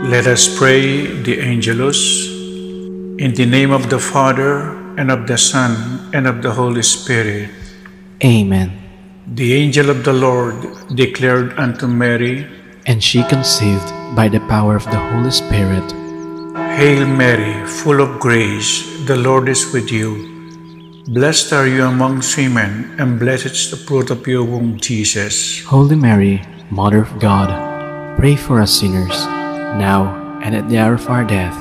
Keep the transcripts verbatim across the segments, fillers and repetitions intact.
Let us pray the Angelus. In the name of the Father, and of the Son, and of the Holy Spirit. Amen. The angel of the Lord declared unto Mary, and she conceived by the power of the Holy Spirit. Hail Mary, full of grace, the Lord is with you. Blessed are you amongst women, and blessed is the fruit of your womb, Jesus. Holy Mary, Mother of God, pray for us sinners, now and at the hour of our death.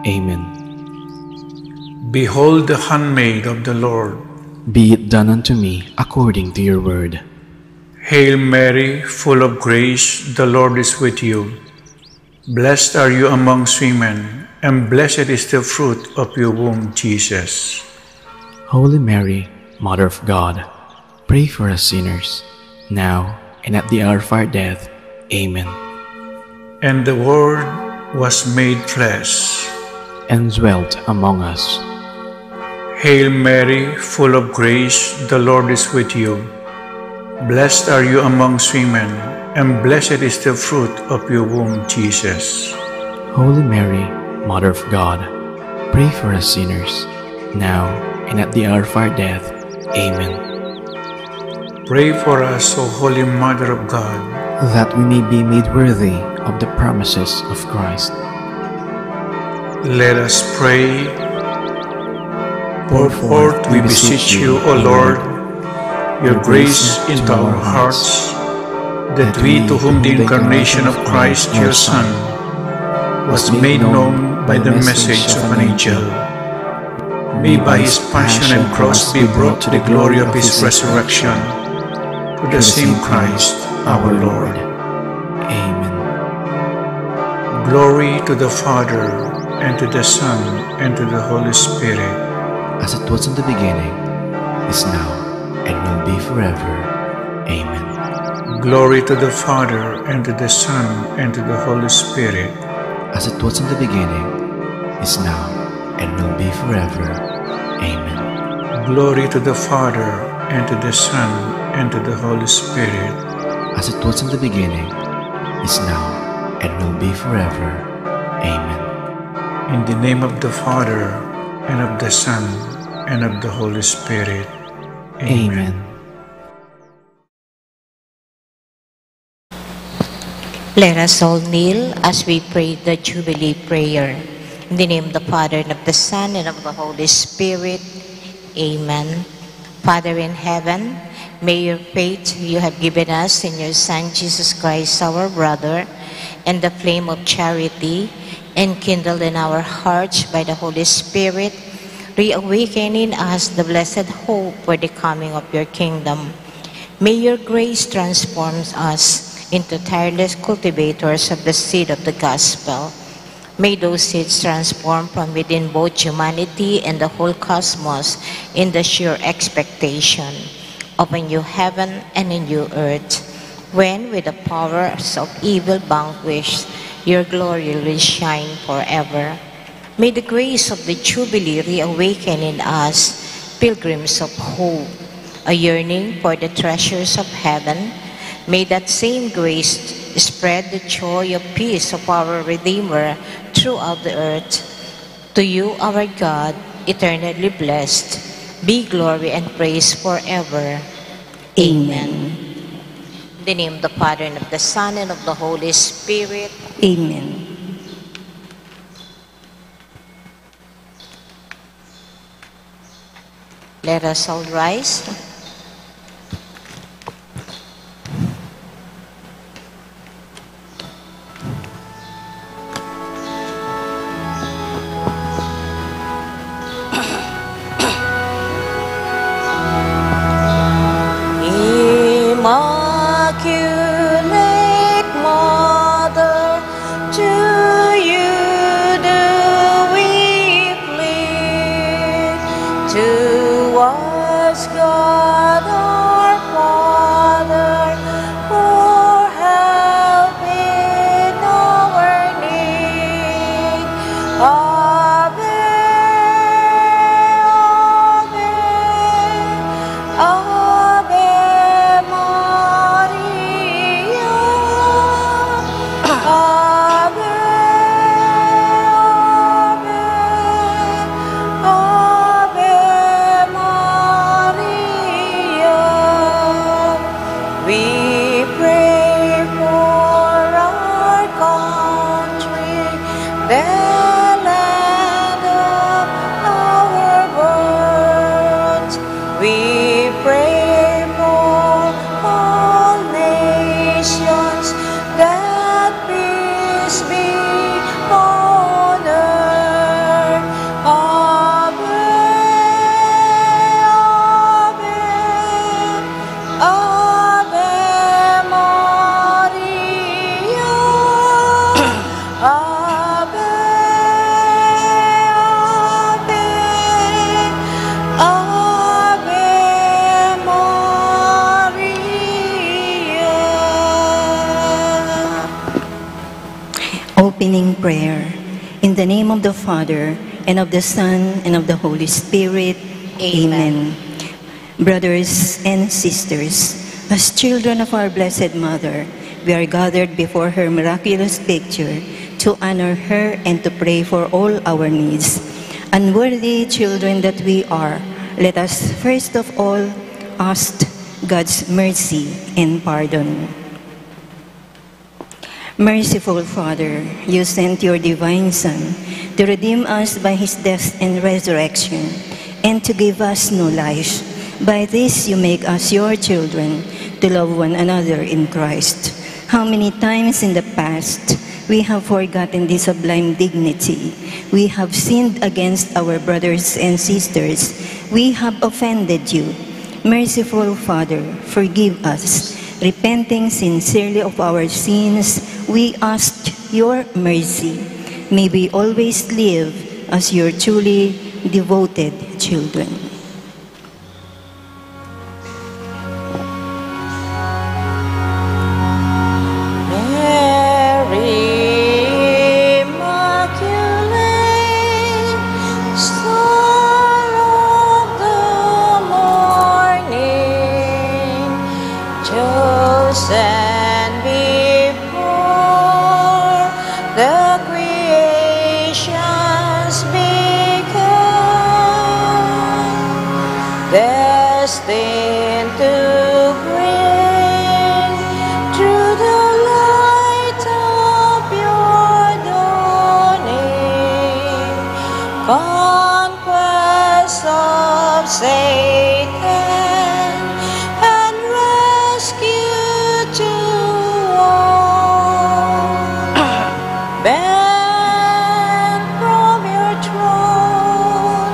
Amen. Behold the handmaid of the Lord. Be it done unto me according to your word. Hail Mary, full of grace, the Lord is with you. Blessed are you amongst women, and blessed is the fruit of your womb, Jesus. Holy Mary, Mother of God, pray for us sinners, now and at the hour of our death. Amen. And the Word was made flesh and dwelt among us. Hail Mary, full of grace, the Lord is with you. Blessed are you amongst women, and blessed is the fruit of your womb, Jesus. Holy Mary, Mother of God, pray for us sinners, now and at the hour of our death. Amen. Pray for us, O Holy Mother of God, that we may be made worthy of the promises of Christ. Let us pray. Pour forth, we beseech you, O Lord, your grace into our hearts, that we, to whom the incarnation of Christ, your Son, was made known by the message of an angel, may by his passion and cross be brought to the glory of his resurrection, through the same Christ our Lord. Amen. Glory to the Father, and to the Son, and to the Holy Spirit. As it was in the beginning, is now, and will be forever. Amen. Glory to the Father, and to the Son, and to the Holy Spirit. As it was in the beginning, is now, and will be forever. Amen. Glory to the Father, and to the Son, and to the Holy Spirit. As it was in the beginning, is now, and will be forever. Amen. In the name of the Father, and of the Son, and of the Holy Spirit. Amen. Amen. Let us all kneel as we pray the Jubilee prayer. In the name of the Father, and of the Son, and of the Holy Spirit. Amen. Father in heaven, may your faith you have given us in your Son, Jesus Christ, our brother, and the flame of charity, enkindled in our hearts by the Holy Spirit, reawaken in us the blessed hope for the coming of your kingdom. May your grace transform us into tireless cultivators of the seed of the gospel. May those seeds transform from within both humanity and the whole cosmos in the sure expectation of a new heaven and a new earth, when, with the powers of evil vanquished, your glory will shine forever. May the grace of the Jubilee reawaken in us pilgrims of hope, a yearning for the treasures of heaven. May that same grace spread the joy of peace of our Redeemer throughout the earth. To you, our God, eternally blessed, be glory and praise forever. Amen. Amen. In the name of the Father, and of the Son, and of the Holy Spirit. Amen. Let us all rise. Immaculate Mother, to you do we flee. To us God We pray for all nations, that peace be on earth. Ave, Ave, Ave Maria. Ave, Ave, Ave Maria. Opening prayer. In the name of the Father, and of the Son, and of the Holy Spirit. Amen. Amen. Brothers and sisters, as children of our Blessed Mother, we are gathered before her miraculous picture to honor her and to pray for all our needs. Unworthy children that we are, let us first of all ask God's mercy and pardon. Merciful Father, you sent your divine Son to redeem us by his death and resurrection, and to give us new life. By this you make us your children, to love one another in Christ. How many times in the past we have forgotten this sublime dignity. We have sinned against our brothers and sisters. We have offended you. Merciful Father, forgive us. Repenting sincerely of our sins, we ask your mercy. May we always live as your truly devoted children. Mary Immaculate, Star of the Morning, chosen before the creations began, destined to bring through the light of your dawning, conquest of Satan and rescue to all. Bend from your throne,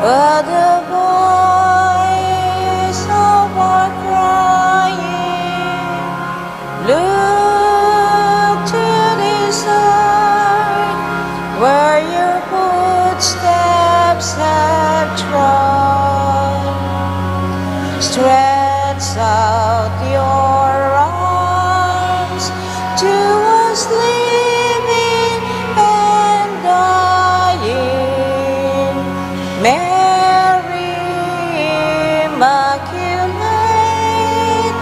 with the voice of our crying, look to this earth where your footsteps have trod. Stretch out your arms to us living and dying. Mary Immaculate,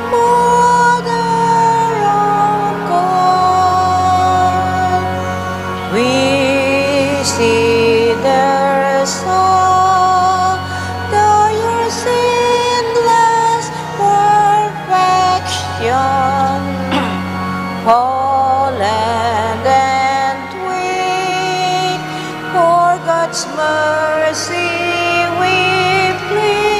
Mother of God, we see their soul, though your sinless perfection, fallen and weak, for God's mercy we plead.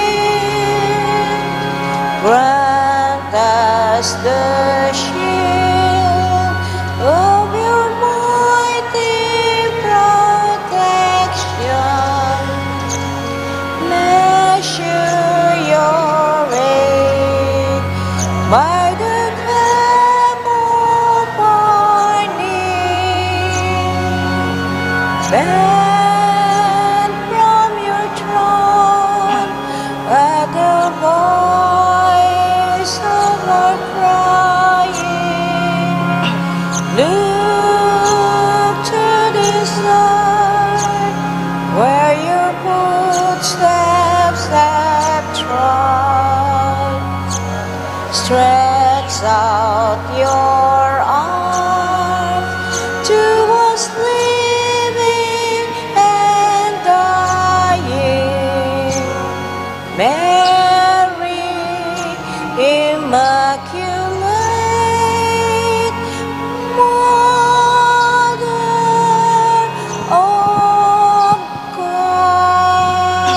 Grant us the shield of your mighty protection. Measure your aid by the clamor of our need. Bend from your throne at the voice of our crying. Look to this earth where your footsteps have trod. Stretch out your arms to us living and dying. Mary Immaculate, Mother of God.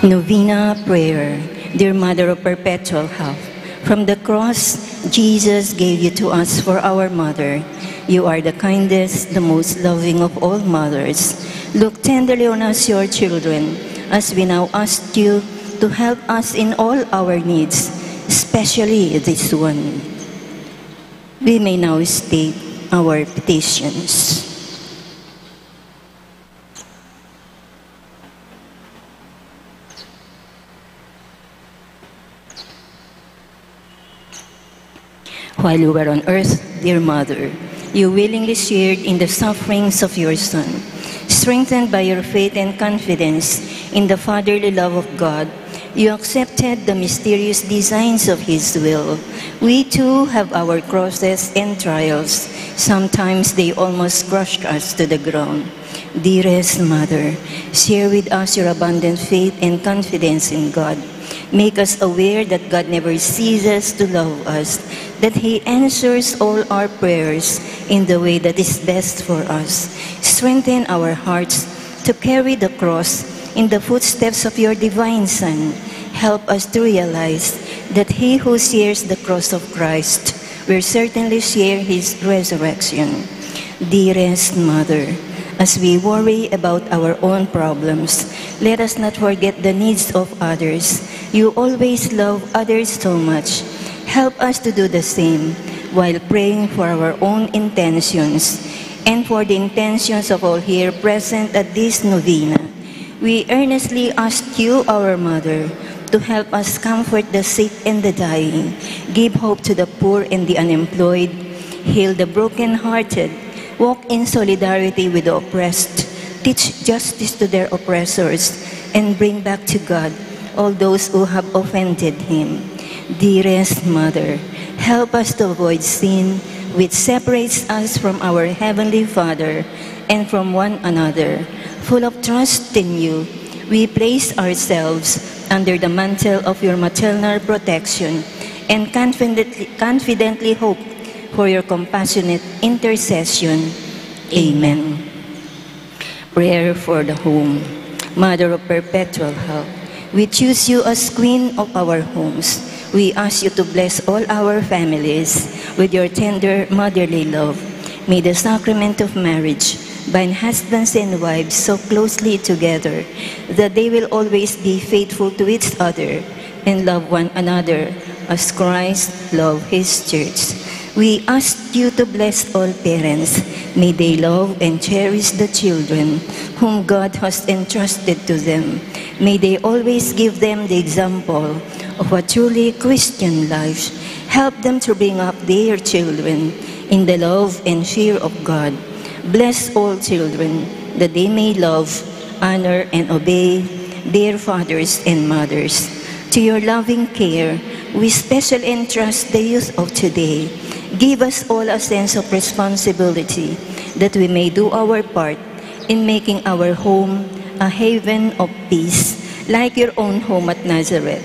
Novena prayer. Dear Mother of Perpetual Help, from the cross, Jesus gave you to us for our mother. You are the kindest, the most loving of all mothers. Look tenderly on us, your children, as we now ask you to help us in all our needs, especially this one. We may now state our petitions. While you were on earth, dear Mother, you willingly shared in the sufferings of your Son. Strengthened by your faith and confidence in the fatherly love of God, you accepted the mysterious designs of His will. We too have our crosses and trials. Sometimes they almost crush us to the ground. Dearest Mother, share with us your abundant faith and confidence in God. Make us aware that God never ceases to love us, that He answers all our prayers in the way that is best for us. Strengthen our hearts to carry the cross in the footsteps of your divine Son. Help us to realize that he who shares the cross of Christ will certainly share his resurrection. Dearest Mother, as we worry about our own problems, let us not forget the needs of others. You always love others so much. Help us to do the same while praying for our own intentions and for the intentions of all here present at this novena. We earnestly ask you, our Mother, to help us comfort the sick and the dying, give hope to the poor and the unemployed, heal the brokenhearted, walk in solidarity with the oppressed, teach justice to their oppressors, and bring back to God all those who have offended Him. Dearest Mother, help us to avoid sin, which separates us from our Heavenly Father and from one another. Full of trust in you, we place ourselves under the mantle of your maternal protection and confidently, confidently hope for your compassionate intercession. Amen. Prayer for the home. Mother of perpetual help, we choose you as Queen of our homes. We ask you to bless all our families with your tender motherly love. May the sacrament of marriage bind husbands and wives so closely together that they will always be faithful to each other and love one another as Christ loved his church. We ask you to bless all parents. May they love and cherish the children whom God has entrusted to them. May they always give them the example of a truly Christian life. Help them to bring up their children in the love and fear of God. Bless all children that they may love, honor, and obey their fathers and mothers. To your loving care, we specially entrust the youth of today. Give us all a sense of responsibility that we may do our part in making our home a haven of peace, like your own home at Nazareth.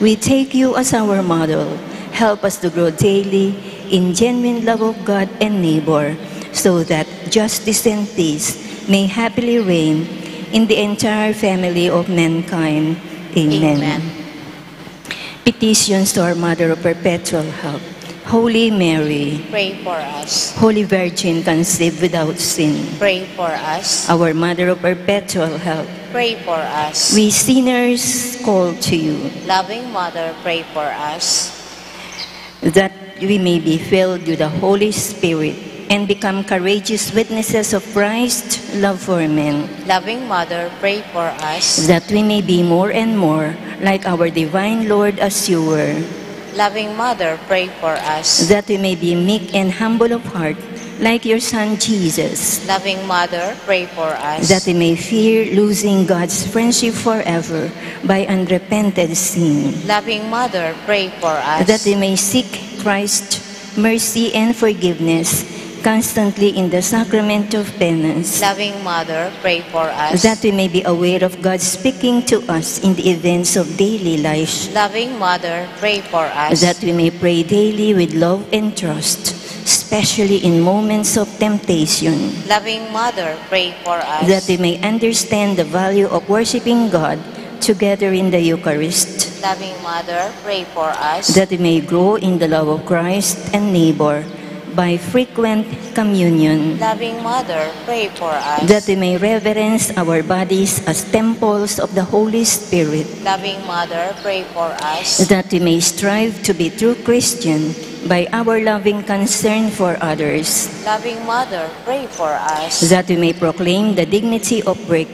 We take you as our model. Help us to grow daily in genuine love of God and neighbor, so that justice and peace may happily reign in the entire family of mankind. Amen. Amen. Petitions to our Mother of Perpetual Help. Holy Mary, pray for us. Holy Virgin conceived without sin, pray for us. Our Mother of Perpetual Help, pray for us. We sinners call to you, loving Mother, pray for us. That we may be filled with the Holy Spirit and become courageous witnesses of Christ's love for men. Loving Mother, pray for us. That we may be more and more like our divine Lord as you were. Loving Mother, pray for us. That we may be meek and humble of heart like your Son Jesus. Loving Mother, pray for us. That we may fear losing God's friendship forever by unrepented sin. Loving Mother, pray for us. That we may seek Christ's mercy and forgiveness constantly in the sacrament of penance. Loving Mother, pray for us. That we may be aware of God speaking to us in the events of daily life. Loving Mother, pray for us. That we may pray daily with love and trust, especially in moments of temptation. Loving Mother, pray for us. That we may understand the value of worshiping God together in the Eucharist. Loving Mother, pray for us. That we may grow in the love of Christ and neighbor by frequent communion. Loving Mother, pray for us. That we may reverence our bodies as temples of the Holy Spirit. Loving Mother, pray for us. That we may strive to be true Christian by our loving concern for others. Loving Mother, pray for us. That we may proclaim the dignity of work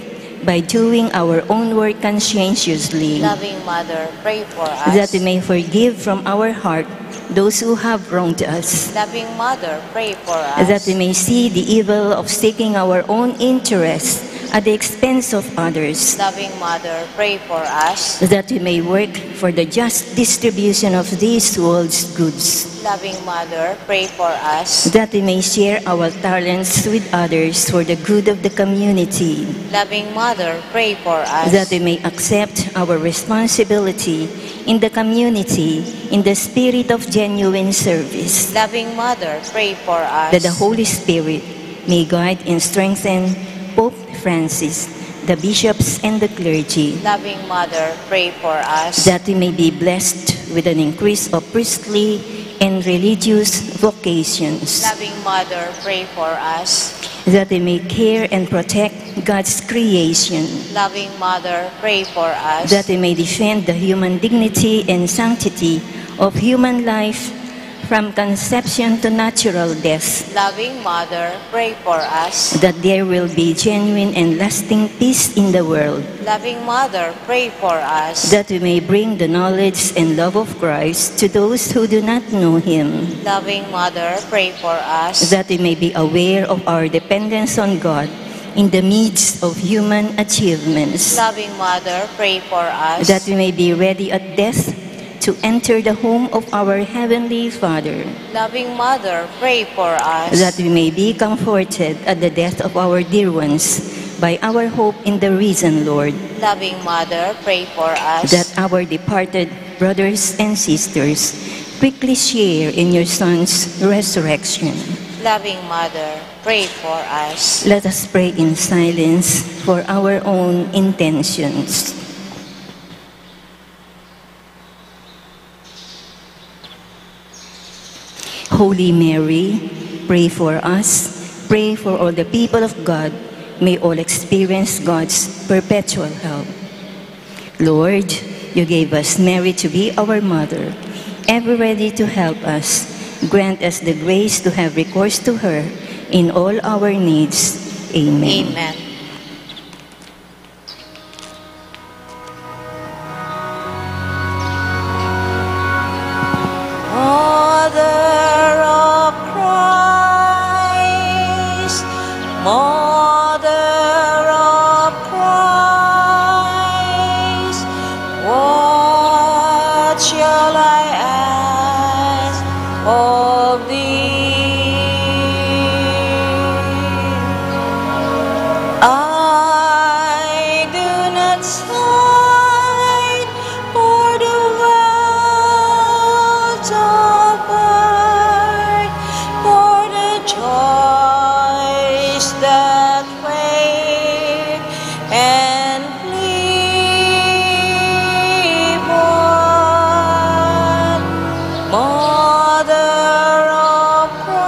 by doing our own work conscientiously. Loving Mother, pray for us. That we may forgive from our heart those who have wronged us. Loving Mother, pray for us. That we may see the evil of seeking our own interests at the expense of others. Loving Mother, pray for us. That we may work for the just distribution of this world's goods. Loving Mother, pray for us. That we may share our talents with others for the good of the community. Loving Mother, pray for us. That we may accept our responsibility in the community in the spirit of genuine service. Loving Mother, pray for us. That the Holy Spirit may guide and strengthen Pope Francis, the bishops, and the clergy. Loving Mother, pray for us. That we may be blessed with an increase of priestly and religious vocations. Loving Mother, pray for us. That we may care and protect God's creation. Loving Mother, pray for us. That we may defend the human dignity and sanctity of human life from conception to natural death. Loving Mother, pray for us. That there will be genuine and lasting peace in the world. Loving Mother, pray for us. That we may bring the knowledge and love of Christ to those who do not know him. Loving Mother, pray for us. That we may be aware of our dependence on God in the midst of human achievements. Loving Mother, pray for us. That we may be ready at death to enter the home of our Heavenly Father. Loving Mother, pray for us. That we may be comforted at the death of our dear ones by our hope in the risen Lord. Loving Mother, pray for us. That our departed brothers and sisters quickly share in your Son's resurrection. Loving Mother, pray for us. Let us pray in silence for our own intentions. Holy Mary, pray for us. Pray for all the people of God. May all experience God's perpetual help. Lord, you gave us Mary to be our mother, ever ready to help us. Grant us the grace to have recourse to her in all our needs. Amen. Amen. Mother of Christ, Mother of Christ, what shall I ask of thee? I do not sigh for the wealth of earth, for the joys that fade and flee, but Mother of Christ,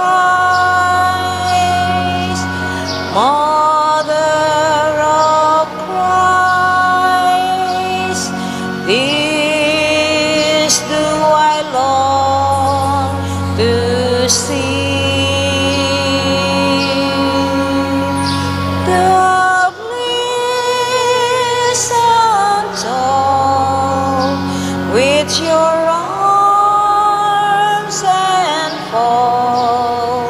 Mother of Christ, this do I long to see. The bliss untold which your arms enfold,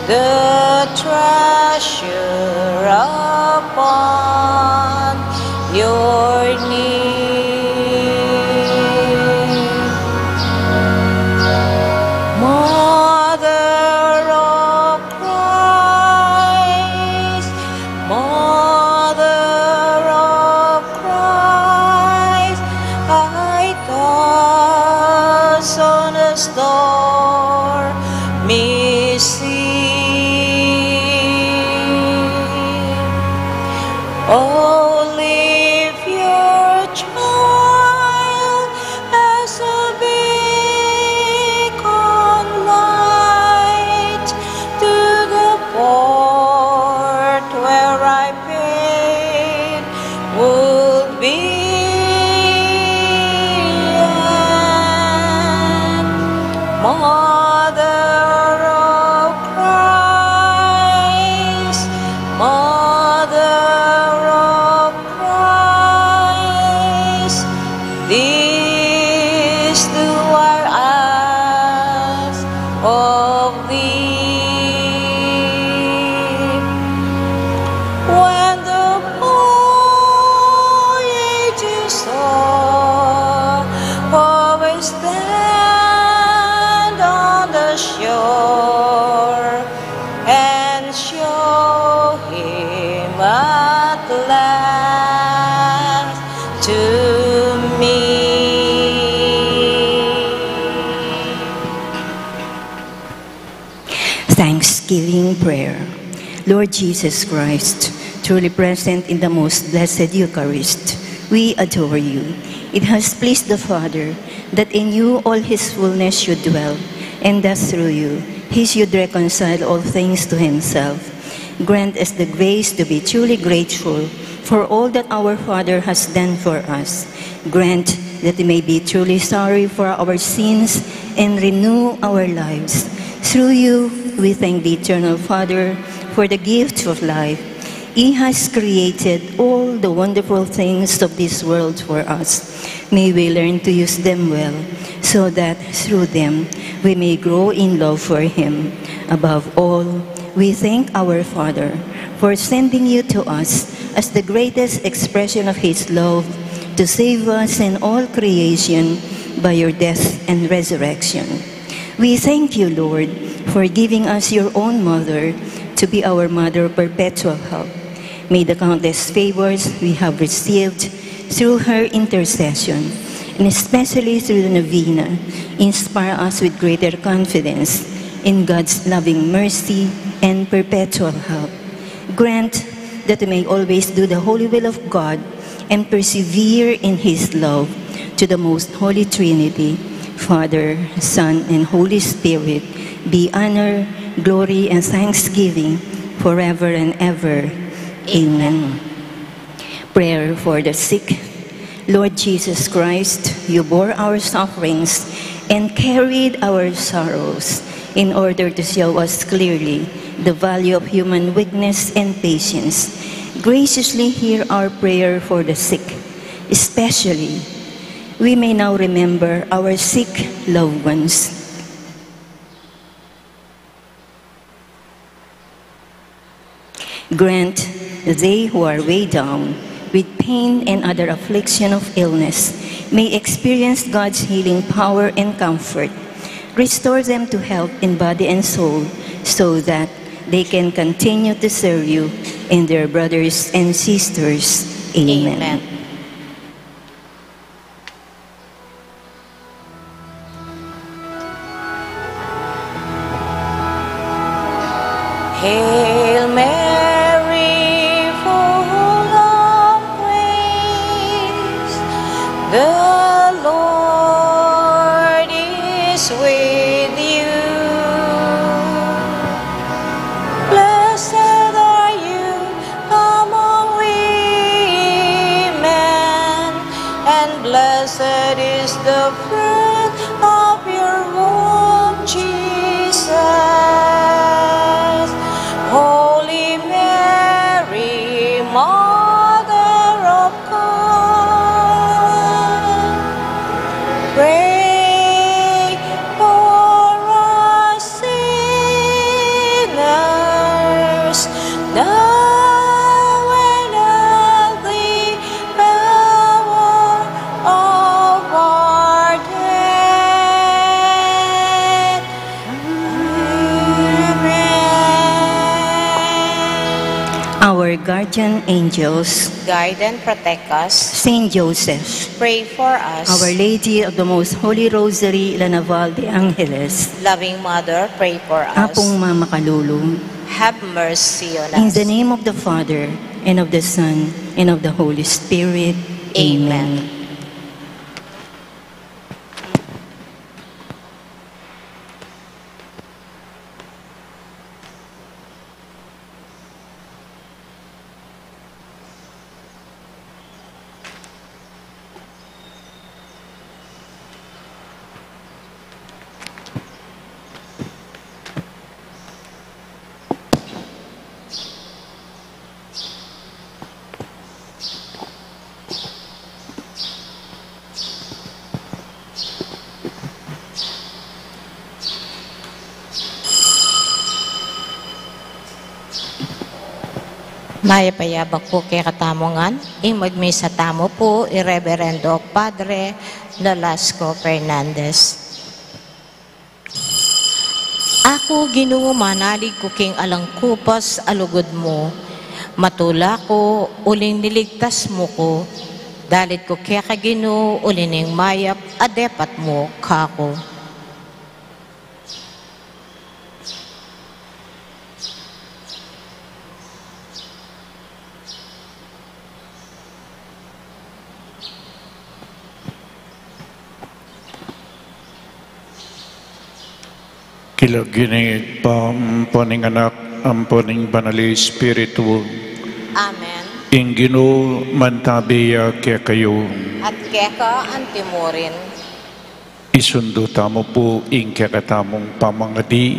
the treasure upon your knee. Mother of Christ, Mother of Christ, I toss on a stormy sea. Only Mother of Christ, Mother of Christ, these two are acts of thee. When the voyage is o'er, always stand on the shore and show him at last to me. Thanksgiving prayer. Lord Jesus Christ, truly present in the most blessed Eucharist, we adore you. It has pleased the Father that in you all his fullness should dwell, and that through you he should reconcile all things to himself. Grant us the grace to be truly grateful for all that our Father has done for us. Grant that we may be truly sorry for our sins and renew our lives. Through you, we thank the Eternal Father for the gift of life. He has created all the wonderful things of this world for us. May we learn to use them well, so that through them we may grow in love for Him. Above all, we thank our Father for sending you to us as the greatest expression of His love to save us and all creation by your death and resurrection. We thank you, Lord, for giving us your own mother to be our mother of perpetual help. May the countless favors we have received through her intercession, and especially through the novena, inspire us with greater confidence in God's loving mercy and perpetual help. Grant that we may always do the holy will of God and persevere in His love. To the most holy Trinity, Father, Son, and Holy Spirit, be honor, glory, and thanksgiving forever and ever. Amen. Prayer for the sick. Lord Jesus Christ, you bore our sufferings and carried our sorrows in order to show us clearly the value of human weakness and patience. Graciously hear our prayer for the sick, especially. We may now remember our sick loved ones. Grant they who are weighed down with pain and other affliction of illness may experience God's healing power and comfort. Restore them to health in body and soul, so that they can continue to serve you and their brothers and sisters. Amen. Amen. Hail Mary, full of grace, the Lord is with you. Blessed are you among women, and blessed is the fruit of your womb, Jesus. Holy Mary, Mother of God, pray for us sinners, now and at the hour of our death. Amen. Our guardian angels, guide and protect us. Saint Joseph, pray for us. Our Lady of the Most Holy Rosary, La Naval de Angeles, loving Mother, pray for us. Apung Mama Kalulu, have mercy on us. In the name of the Father, and of the Son, and of the Holy Spirit. Amen. Amen. Mayap a yabak pu kekatamu ngan, ing magmisa tamu pu i Reverendo Padre Nolasco Fernandez. Aku, Ginu, manalig ku king alang kupas a lugud mu. Matula ku uling niligtas mu ku. Dalit ku keka, Ginu, uli ning mayap a depat mu kaku. King lagyu ning Ibpa, ampo ning Anak, ampo ning Banal a Espiritu. Amen. Ing Ginu mantabi ya kekayu. At keka antimurin. Isundu tamu pu ing kekatamung pamangadi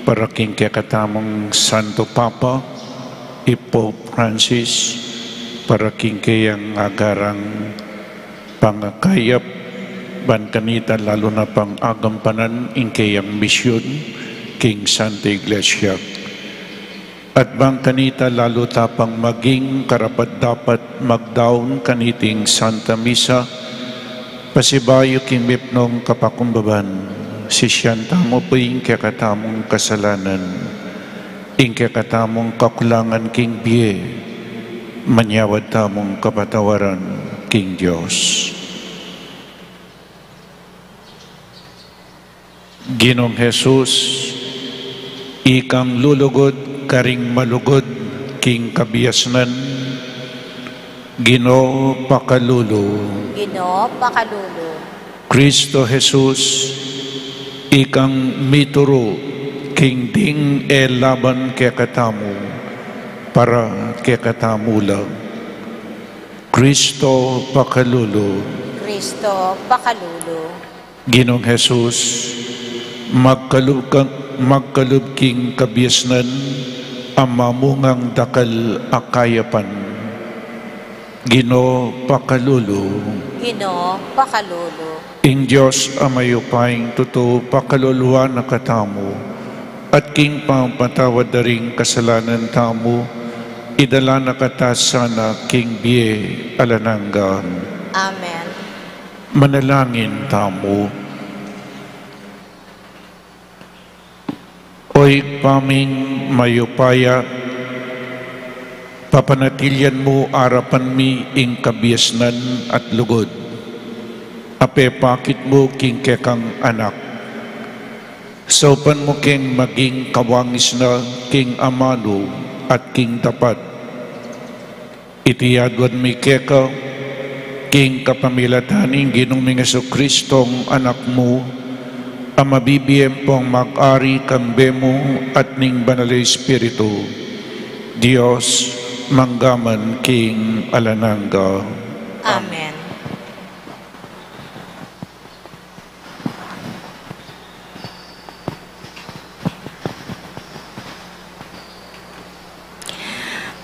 para king kekatamung Santo Papa, i Pope Francis, para king keyang agarang pangakayap, ban kanita lalu na pang agampanan ing keyang misyun king Santa Iglesia. At bang kanita lalu ta pang maging karapat-dapat magdaun kaniting Santa Misa, pasibayu king mipnung kapakumbaban, sisian tamu pu ing kekatamung kasalanan, ing kekatamung kakulangan king bie, manyawad tamung kapatawaran king Dios. Ginung Jesus, ikang lulugud karing malugud king kabiasnan, Ginu pakalulu. Ginu pakalulu. Kristo Jesus, ikang mituru king ding e laban kekatamu, para kekatamu la. Kristo pakalulu. Kristo pakalulu. Ginung Jesus, magkalub ka, magkalub king kabiasnan a mamungang dakal a kayapan. Ginu pakalulu. Ginu pakalulu. Ing Dios a mayupayang tutu pakaluluan na katamu, at king pamapatawad da ring kasalanan tamu, idala na kata sana king bie alang angga. Amen. Manalangin tamu. O Ibpa ming mayupaya, papanatilian mu arapan mi ing kabiasnan at lugud a pepakit mu king kekang anak. Saupan mu keng maging kawangisnan king amanu at king dapat. Iti aduan mi keka, king kapamilatan ning Ginung ming Jesucristo, Anak mu, a mabibie ampong mag-ari kambe mu at ning Banal a Espiritu, Dios, mangga man king alang angga. Amen.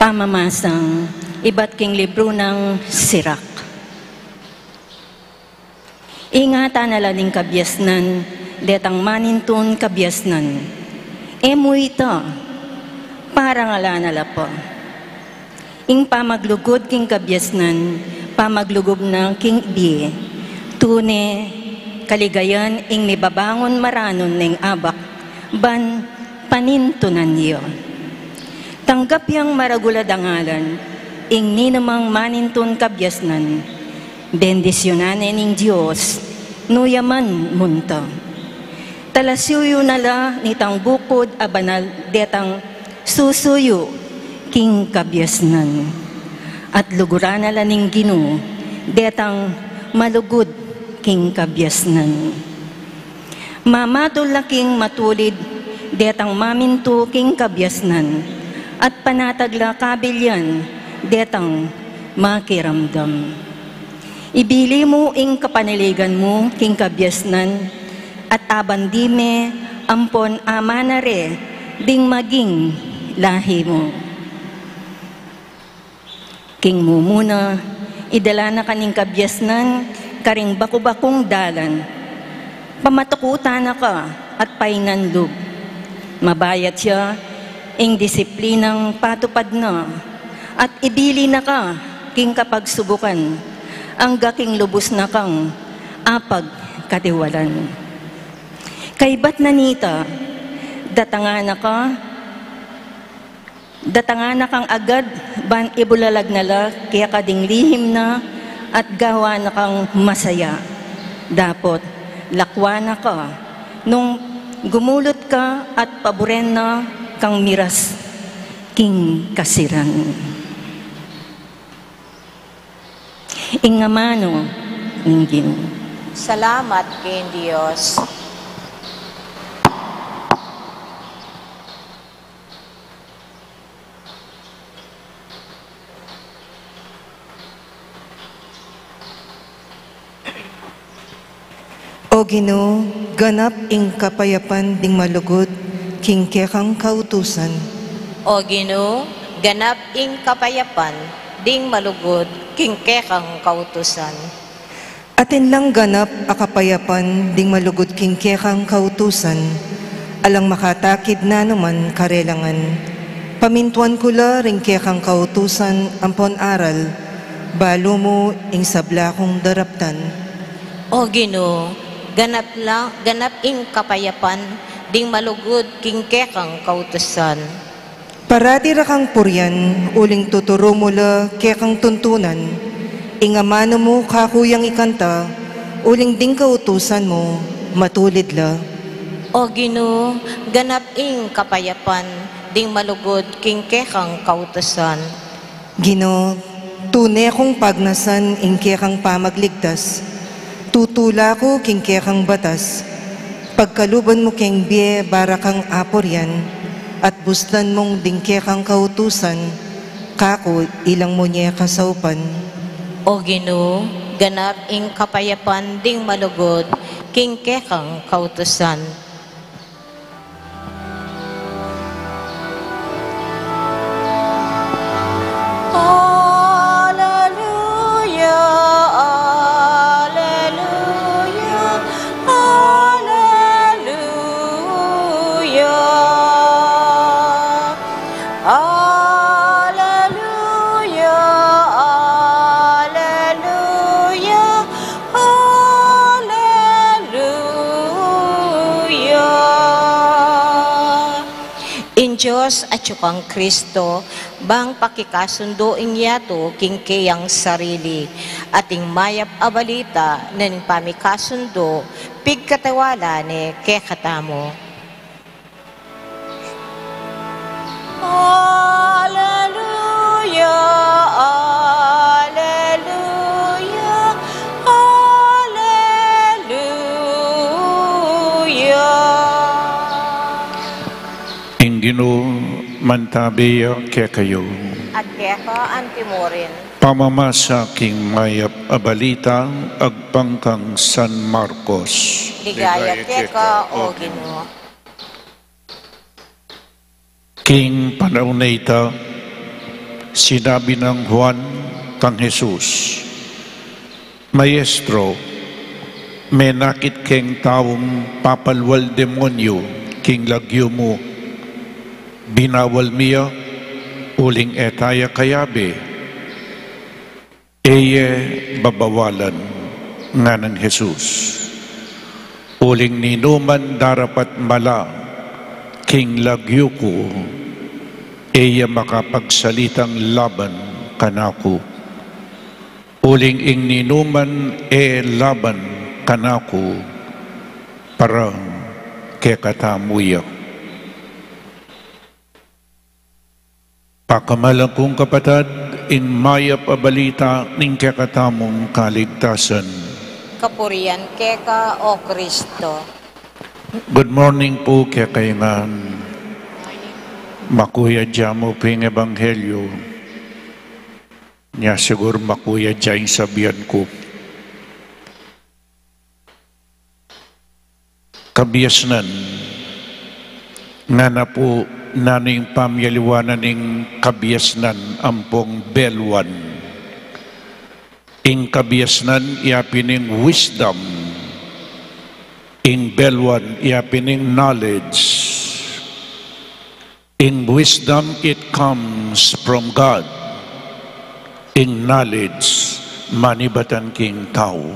Pamamasang ibat king libru nang Sirak. Ingatan na la ning kabiasnan detang manintun kabiasnan. E mu ita, parangalan na la pa. Ing pamaglugud king kabiasnan, pamaglugud na king bie. Tune kaligayan ing mibabangun maranun neng abak, ban panintunan ya. Tanggap yang maragul a dangalan ing ninumang manintun kabiasnan. Bendisyunan ne ning Dios, nu ya man munta. Talasuyu na la nitang bukud a banal detang susuyu king kabiasnan. At luguran na la ning Ginu detang malugud king kabiasnan. Mamatul la king matulid detang mamintu king kabiasnan, at panatag la kabilian detang makiramdam. Ibili mu ing kapanaligan mu king kabiasnan, at abandi me ampon amana re ding maging lahi mu. King mumuna, idala na ka ning kabiasnan karing baku-bakung dalan. Pamatukutan na ka at painan lub. Mabayat ya ing disiplinang patupad na At ibili na ka king kapagsubukan, angga king lubus na kang apagkatiwalan. Kaybat na nita, datangan na ka, datangan na kang agad ban ibulalag na la keka ding lihim na at gawa na kang masaya. Dapot lakwan na ka nung gumulut ka at paburen na kang miras king kasiran. Ing amanu ning Ginu. Salamat king Dios. O Ginu, ganap ing kapayapan ding malugud king kekang kautusan. O Ginu, ganap ing kapayapan ding malugud king kekang kautusan. Atin lang ganap a kapayapan ding malugud king kekang kautusan, alang makatakib nanuman karelangan. Pamintuan ku la ring kekang kautusan ampon aral, balu mu ing sabla kung daraptan. O Ginu, ganap la, ganap ing kapayapan ding malugud king kekang kautusan. Parati ra kang purian, uling tuturu mu la kekang tuntunan. Ing amanu mu kaku yang ikanta, uling ding kautusan mu matulid la. O Ginu, ganap ing kapayapan ding malugud king kekang kautusan. Ginu, tune kung pagnasan ing kekang pamagligtas, tutula ku king kekang batas. Pagkaluban mu keng bie bara kang apurian, at bustan mung ding kekang kautusan, kaku ilang mu nye kasaupan. O Ginu, ganap ing kapayapan ding malugud king kekang kautusan. Alleluia, alleluia, alleluia. Alleluia, alleluia, alleluia. Ing Dios atyu kang Kristo, bang pakikasundu ing yatu king keyang sarili, at ing mayap a balita na ning pamikasundu, pigkatiwala ne kekatamu. Alleluia, alleluia, alleluia. Ing Ginu mantabi ya kekayu. At keka anti mu rin. Pamamasa king mayap a balita agpang kang San Marcos. Ligaya keka, O Ginu. King panaun a ita, sinabi nang Juan kang Jesus, Maestro, menakit keng taung papalwal demonyu king lagyu mu. Binawal mi ya, uling e ta ya kayabe. E ye babawalan, ngana nang Jesus. Uling ninuman darapat mala king lagyu ku, e ya makapagsalitang laban kanaku. Uling ing ninuman e laban kanaku, para kekatamu ya. Pakamalan kung kapatad, ing mayap a balita ning kekatamung kaligtasan. Kapurian keka, O Kristo. Good morning pu kekayu ngan. Makuya jamu ping ebanghelyu. Nya sigur makuya ja ing sabian ku. Kabiasnan. Ngana pu, nanu ing pamyaliwanan ning kabiasnan ampong beluan? Ing kabiasnan ya pin ing wisdom, ing beluan ya pin ing knowledge. Ing wisdom, it comes from God. Ing knowledge manibatan king tau.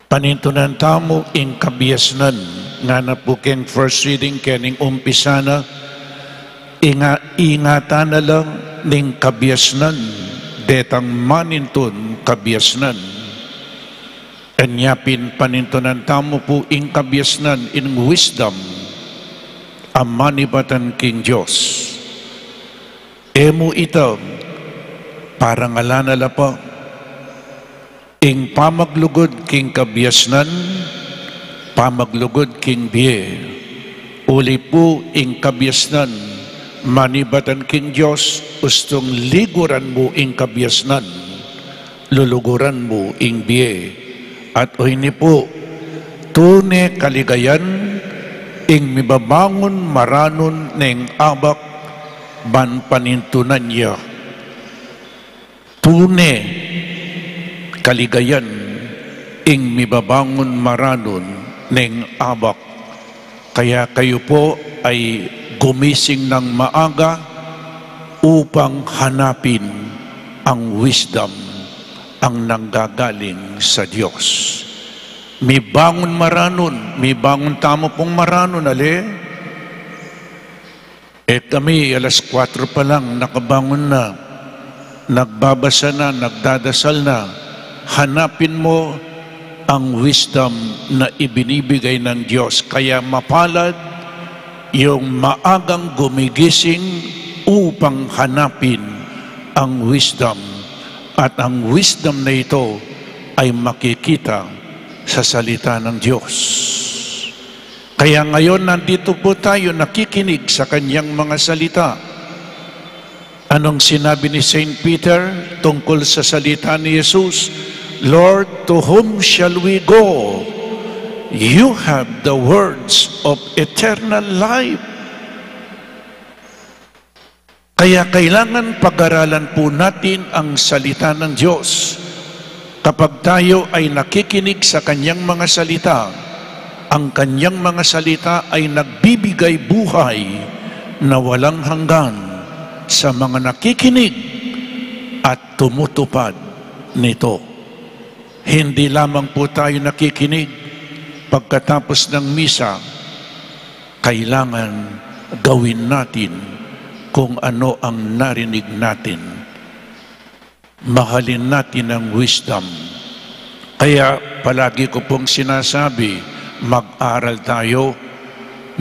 Panintunan tamu ing kabiasnan, ngana pu keng first reading kening umpisa na, inga-, ingatan na la ning kabiasnan, detang manintun kabiasnan. Anya pin panintunan tamu pu ing kabiasnan, ing wisdom, a manibatan king Dios. E mu ita parangalan ala pa. Ing pamaglugud king kabiasnan, pamaglugud king bie. Uli pu ing kabiasnan manibatan king Dios, ustung liguran mu ing kabiasnan, luluguran mu ing bie. At oyni pu, tune kaligayan ing mibabangun maranun neng abak ban panintunan ya. Tune kaligayan ing mibabangun maranun neng abak. Kaya kayu pu ay gumising nang maaga upang hanapin ang wisdom, ang nanggagaling sa Dios. Mibangun maranun, mibangun tamu pung maranun, ale? E kami, alas kuwatro pa lang, nakabangun na, nagbabasa na, nagdadasal na. Hanapin mo ang wisdom na ibinibigay ng Diyos. Kaya mapalad yung maagang gumigising upang hanapin ang wisdom. At ang wisdom na ito ay makikita sa salita ng Diyos. Kaya ngayon, nandito po tayo nakikinig sa kanyang mga salita. Anong sinabi ni Saint Peter tungkol sa salita ni Jesus? "Lord, to whom shall we go? You have the words of eternal life." Kaya kailangan pag-aralan po natin ang salita ng Diyos. Kapag tayo ay nakikinig sa kanyang mga salita, ang kanyang mga salita ay nagbibigay buhay na walang hanggan sa mga nakikinig at tumutupad nito. Hindi lamang po tayo nakikinig pagkatapos ng misa, kailangan gawin natin kung ano ang narinig natin. Mahalin natin ang wisdom. Kaya palagi ko pong sinasabi, mag-aral tayo.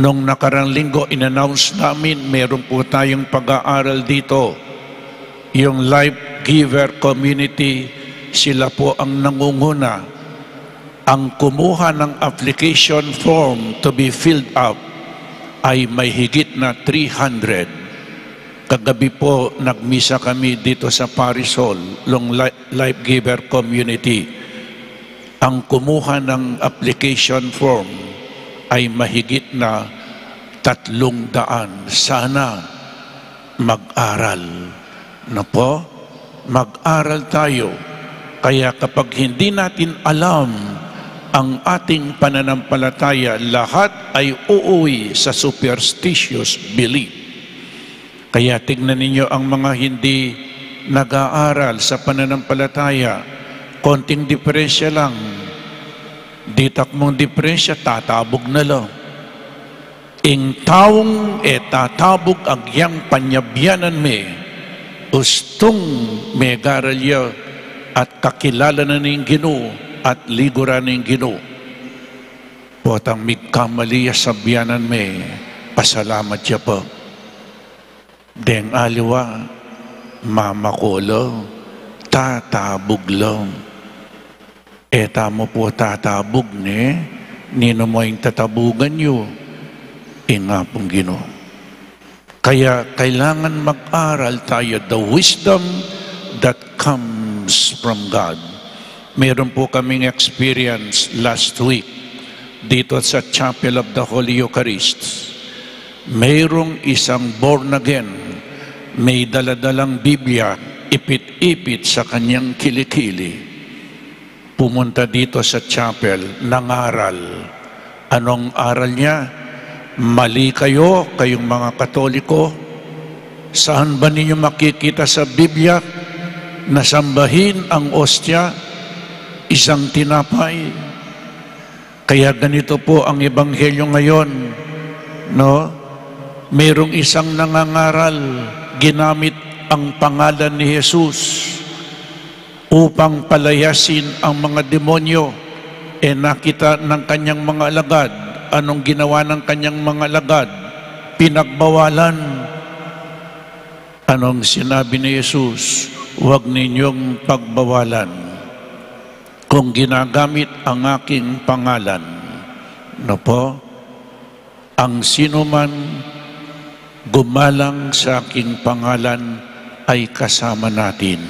Nung nakarang linggo, in-announce namin, meron po tayong pag-aaral dito. Yung Life Giver Community, sila po ang nangunguna. Ang kumuha ng application form to be filled up ay may higit na three hundred. Kagabi po, nagmisa kami dito sa Parish Hall, ng Li-, Life Giver Community. Ang kumuha ng application form ay mahigit na tatlong daan. Sana mag-aral. Na po, mag-aral tayo. Kaya kapag hindi natin alam ang ating pananampalataya, lahat ay uuwi sa superstitious belief. Kaya tignan ninyo ang mga hindi nag-aaral sa pananampalataya, konting diferensya lang. Ditak mung diferensya, tatabug na la. Ing taung e tatabug agyang panyabianan me, ustung megaral ya at kakilala na ning Ginu at liguran ning Ginu. Potang migkamali ya sa bianan me, pasalamat ya pa. Deng aliwa, mamako la, tatabug la. E tamu pu tatabug ne, ninu mu ing tatabugan yu? Ing Apung Ginu. Kaya kailangan mag-aral tayo, the wisdom that comes from God. Meron po kaming experience last week dito sa Chapel of the Holy Eucharist. Mayroong isang born again, may daladalang Biblia, ipit-ipit sa kanyang kilikili. Pumunta dito sa chapel, nangaral. Anong aral niya? Mali kayo, kayong mga Katoliko. Saan ba ninyo makikita sa Biblia nasambahin ang ostya, isang tinapay. Kaya ganito po ang ebanghelyo ngayon, no? Merong isang nangangaral, ginamit ang pangalan ni Jesus upang palayasin ang mga demonyo. E nakita ng kanyang mga alagad. Anong ginawa ng kanyang mga alagad? Pinagbawalan. Anong sinabi ni Jesus? "Huwag ninyong pagbawalan kung ginagamit ang aking pangalan." No po? "Ang sinuman gumalang sa aking pangalan ay kasama natin."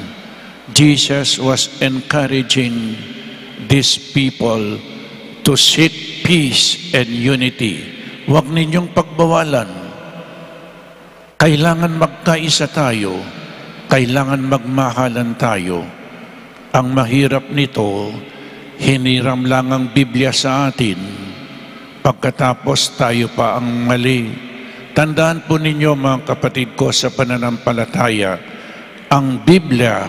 Jesus was encouraging these people to seek peace and unity. "Huwag ninyong pagbawalan." Kailangan magkaisa tayo, kailangan magmahalan tayo. Ang mahirap nito, hiniram lang ang Biblia sa atin, pagkatapos tayo pa ang mali. Tandaan po ninyo, mga kapatid ko sa pananampalataya, ang Biblia,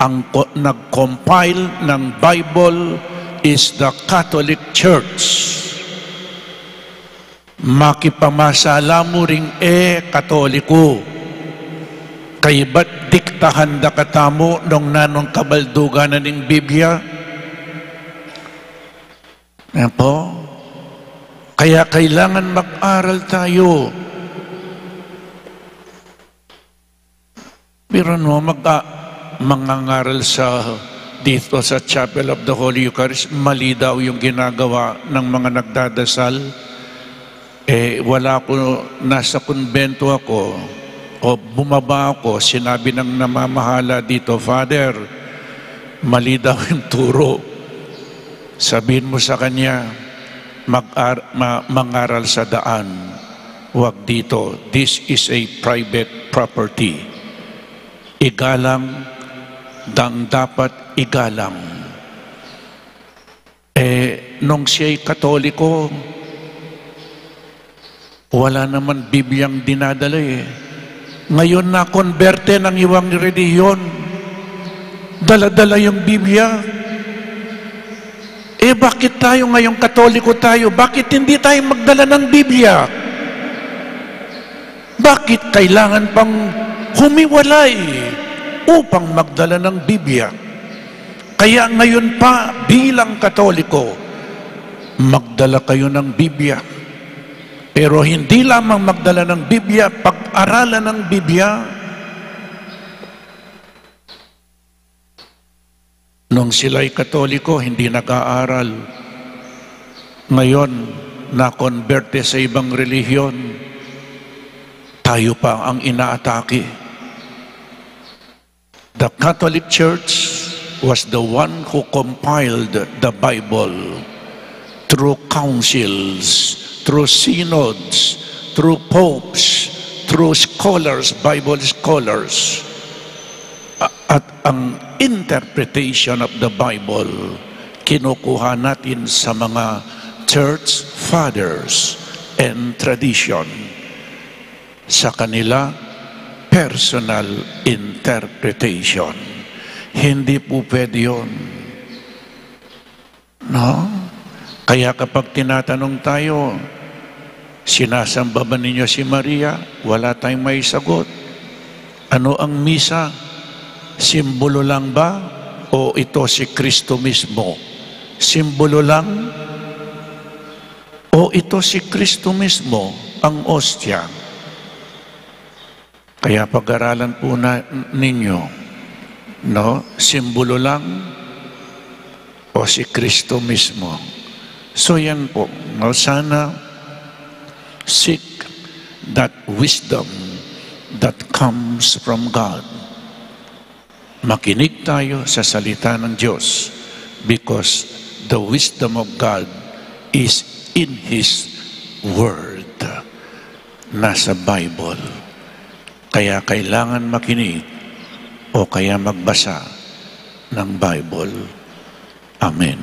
ang ko-, nag-compile ng Bible is the Catholic Church. Makipamasala mu ring e Katoliko. Kaybat diktahan da katamu nung nanung kabaldugan na ning Biblia? Ayan po. Kaya kailangan mag-aral tayo. Pero no, mag-, ah, mangangaral sa, dito sa Chapel of the Holy Eucharist, mali daw yung ginagawa ng mga nagdadasal. Eh, wala ako, nasa kumbento ako, o bumaba ako, sinabi ng namamahala dito, "Father, mali daw yung turo." Sabihin mo sa kanya, "Mag-ar-, ma-, mangaral sa daan. Wag dito. This is a private property." Igalang dang dapat igalang. Eh, nung siya'y Katoliko, wala naman Bibliang dinadala eh. Ngayon na konberte ng iwang relihiyon. Dala-dala yung Biblia. Eh, bakit tayo ngayong Katoliko tayo? Bakit hindi tayo magdala ng Biblia? Bakit kailangan pang humiwalay upang magdala ng Biblia? Kaya ngayon pa, bilang Katoliko, magdala kayo ng Biblia. Pero hindi lamang magdala ng Biblia, pag-aralan ng Biblia. Nung sila'y Katoliko, hindi nag-aaral. Ngayon, nakonberte sa ibang relihiyon, tayo pa ang inaatake. The Catholic Church was the one who compiled the Bible through councils, through synods, through popes, through scholars, Bible scholars. A-, at ang interpretation of the Bible, kinukuha natin sa mga church fathers and tradition. Sa kanila, personal interpretation. Hindi po pwede yun. No? Kaya kapag tinatanong tayo, "Sinasamba ba ninyo si Maria?" Wala tayong maisagot. Ano ang misa? Simbolo lang ba? O ito si Kristo mismo? Simbolo lang? O ito si Kristo mismo, ang ostya? Kaya pag-aralan po na, ninyo, no? Simbolo lang o si Kristo mismo? So yan po, no? Sana seek that wisdom that comes from God. Makinig tayo sa salita ng Diyos because the wisdom of God is in His Word. Nasa Bible. Kaya kailangan makinig o kaya magbasa ng Bible. Amen.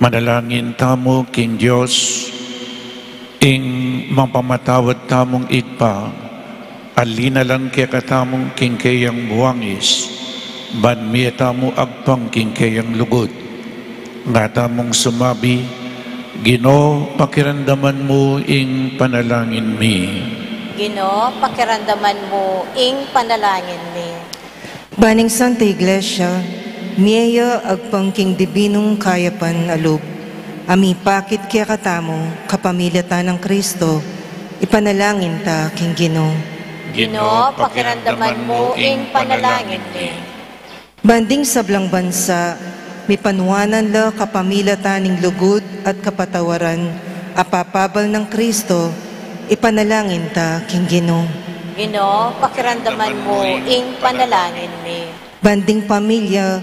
Manalangin tamu king Dios, ing mapamatawad tamung Ibpa, a linalang kekatamu king keyang wangis, ban mie tamu agpang king keyang lugud. Nga tamung sumabi, Ginu, pakiramdaman mu ing panalangin mi. Ginu, pakiramdaman mu ing panalangin mi. Ban ing Santa Iglesia, mie ya agpang king dibinung kayapan a lub, a mipakit kekatamu kapamilatan nang Kristo, ipanalangin ta king Ginu. Ginu, pakiramdaman mu ing panalangin mi. Ban ding sablang bansa, mipanuanan la kapamilatan ning lugud at kapatawaran a papabal nang Kristo, ipanalangin ta king Ginu. Ginu, pakiramdaman mu ing panalangin mi. Ban ding pamilya,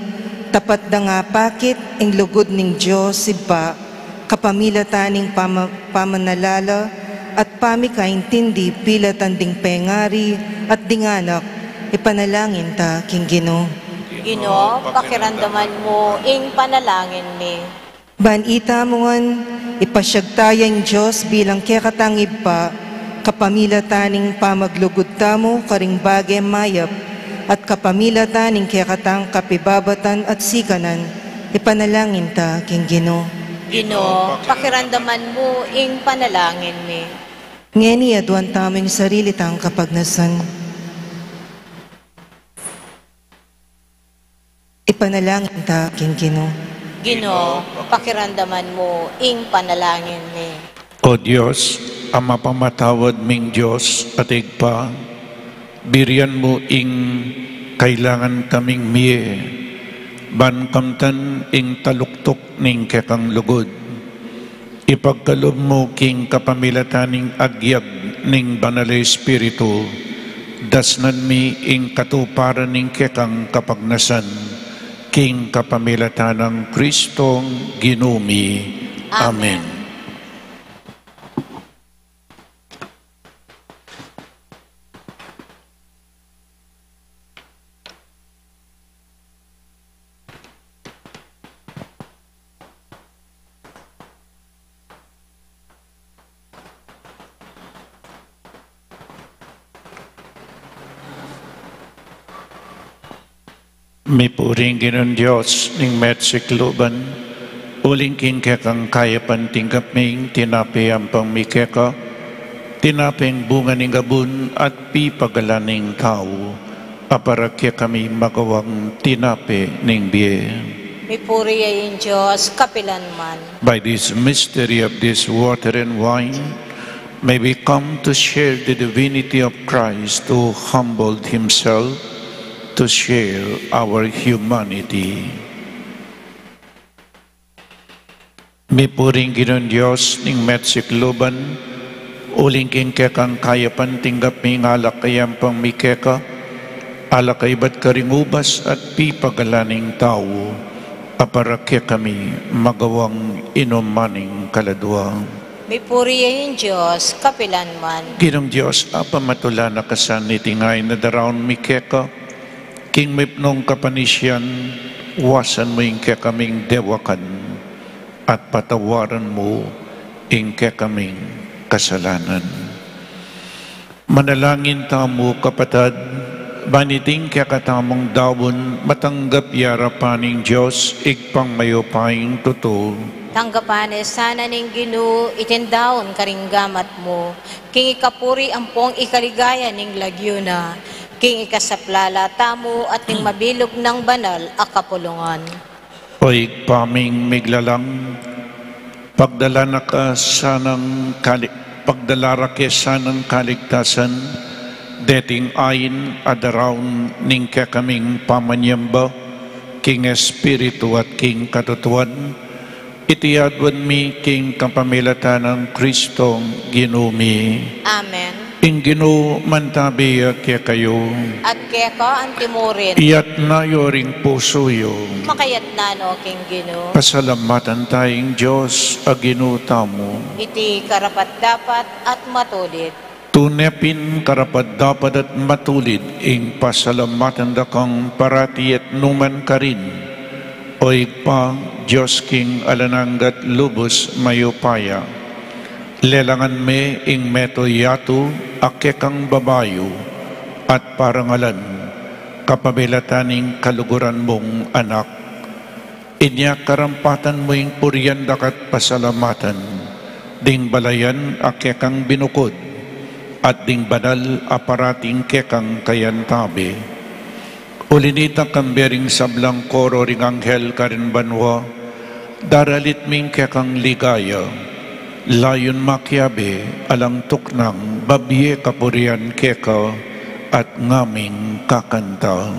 tapat dang apakit ing lugud ning Dios Ibpa, kapamilatan ning pama-, pamanalala at pamikaintindi pilatan ding pengari at ding anak, ipanalangin ta king Ginu. Ginu, pakiramdaman mu ing panalangin mi. Ban itamu ngan, ipasiag ta ya ing Dios bilang kekatang Ibpa, kapamilatan ning pamaglugud tamu karing bage mayap, at kapamilatan ning kekatang kapibabatan at sikanan, ipanalangin ta king Ginu. Ginu, pakiramdaman mu ing panalangin mi. Ngeni aduan tamu ing sarili tang kapagnasan. Ipanalangin ta king Ginu. Ginu, pakiramdaman mu ing panalangin mi. O Dios, a mapamatawad ming Dios at Ibpa, birian mu ing kailangan kaming mie, ban kamtan ing taluktuk ning kekang lugud. Ipagkalub mu king kapamilatan ning agyag ning Banal a Espiritu, dasnan mi ing katuparan ning kekang kapagnasan, king kapamilatan nang Kristong Ginu mi. Amen. Amen. Mipuri ing Ginung Dios ning mesikluban, uling king kekang kayapan tinggap mi ing tinape ampang mi keka, tinapeng bunga ning gabun at pipagalan ning tau, a para kekami magawang tinape ning bie. Mipuri ya ing Dios kapilanman. By this mystery of this water and wine, may we come to share the divinity of Christ who humbled himself to share our humanity. Mipuri ing Ginung Dios ning mesikluban, uling king kekang kayapan tinggap mi ing alak a ampang mi keka, alak a ibat karing ubas at pipagalan ning tau, a para kekami magawang inuman ning kaladua. Mipuri ya ing Dios kapilanman. Ginung Dios, Apa, matula na ka sa niting ain a daraun mi keka, king mipnung kapanisian, wasan mu ing kekaming dewakan, at patawaran mu ing kekaming kasalanan. Manalangin tamu, kapatad, ban iting kekatamung daun matanggap ya arapan ning Dios, Ibpang mayupayang tutu. Tanggapan na sana ning Ginu iting daun karing gamat mu, king ikapuri ampong ikaligaya ning lagyu na, king ikasaplala tamu at ning mabilug nang banal a kapulungan. O Ibpa ming miglalang, pagdala na ka sanang kali-, pagdala ra ke sanang kaligtasan, deting ain a daraun ning kekaming pamanyamba, king espiritu at king katutuan, iti aduan mi king kapamilatan nang Kristong Ginu mi. Amen. Ing Ginu mantabi ya kekayu. At keka anti murin. Iyatas yu ring pusu yu. Makayatas no king Ginu. Pasalamatan taya ing Dios a Ginu tamu. Iti karapat-dapat at matulid. Tune pin karapat-dapat at matulid ing pasalamatan da kang parati at nukarin man, O Ibpa, Dios king alang angga at lubus mayupaya, lelangan me ing mabilug a yatu a kekang babayu at parangalan kapamilatan ning kaluguran mung Anak. Inya karampatan mu ing purian daka't pasalamatan ding balayan a kekang binukud at ding banal a parating kekang kayantabe. Uli na nita, kambe ring sablang koro ring anghel karin banua, daralit mi ing kekang ligaya, layun makiabe alang tuknang babie kapurian keka at ngaming kakanta.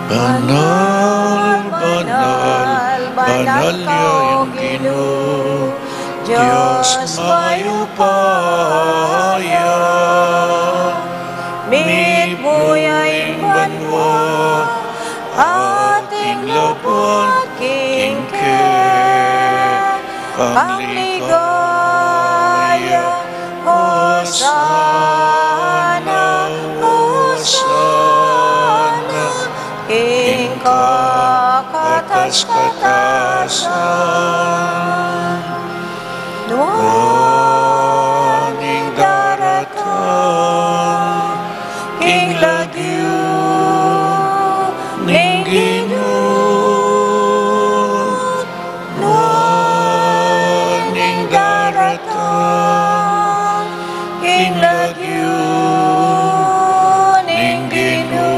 Banal, banal, banal ya ing Ginu, Dios mayupaya. Mitmu ya ing banua at ing labuad king kekang ligaya. Hosana, Hosana king kakatas-katasan. Nuan ing daratang king lagyu ning Ginu. Nuan ing daratang king lagyu ning Ginu.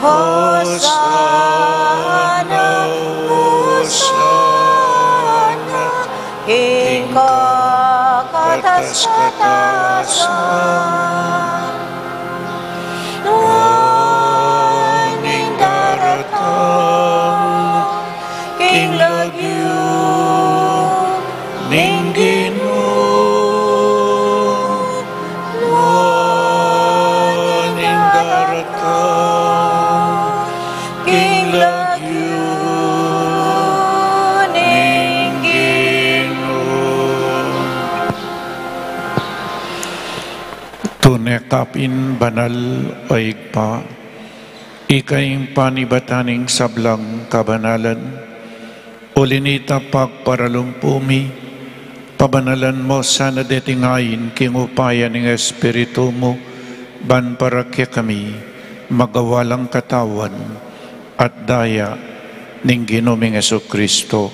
Hosana, Hosana king kakatas-katasan. Nuan ing daratang king lagyu ning Ginu. Nuan ing daratang king lagyu ning Ginu. Tune ka pin banal, o Ibpa, ika ing panibatan ning sablang kabanalan. Uli na nita, pagparalumpu mi, pabanalan mu sana deting ain king upaya ning Espiritu mu, ban para kekami magawa lang katawan at daya ning Ginu ming Jesucristo.